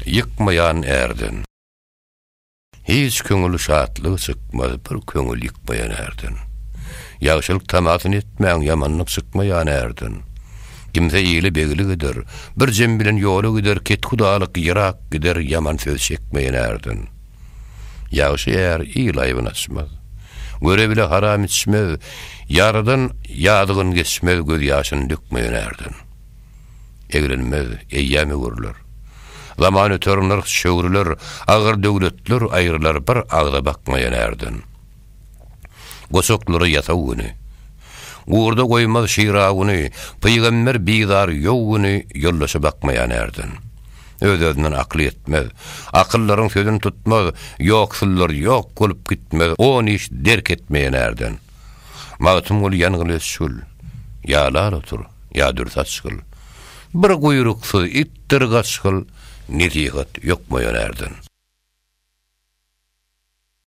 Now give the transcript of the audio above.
Ýykmaýan ärden. Hiç köňül şatlygy çykmaz bir köňül ýykmaýan ärden. Ýagşylyk tamasyny etmäň ýamanlyk çykmaýan ärden. Kimse ile beglik eder, bir jem bilen ýola gider kethudalyk ýyrak gider ýaman söz çekmeýän ärden. Ýagşy är il aýbyn açmaz. Göre bile haram içmez, ýaradan ýazygyn geçmez göz ýaşyn dökmeýän ärden. Eglenmez, eýýäm öwrüler. Zaman öter, nyrh çöwrüler, agyr döwletler aýrylar bir agza bakmaýan ärden. Goçaklara ýasaw güni. Gurda goýmaz şiraguny, pygamber bizar ýow güni ýoldaşa bakmaýan ärden. Öz-özünden akyl ýetmez. Akyllaryň sözüni tutmaz, ýoksullar ýok bolup gitmez, on iş derk etmeýän ärden. Magtymguly ýangyl öçgül, ýa lal otur, ýa dür saçgyl. Bir guýruksyz itdir gaçgyl, nesihat ýokmaýan ärden.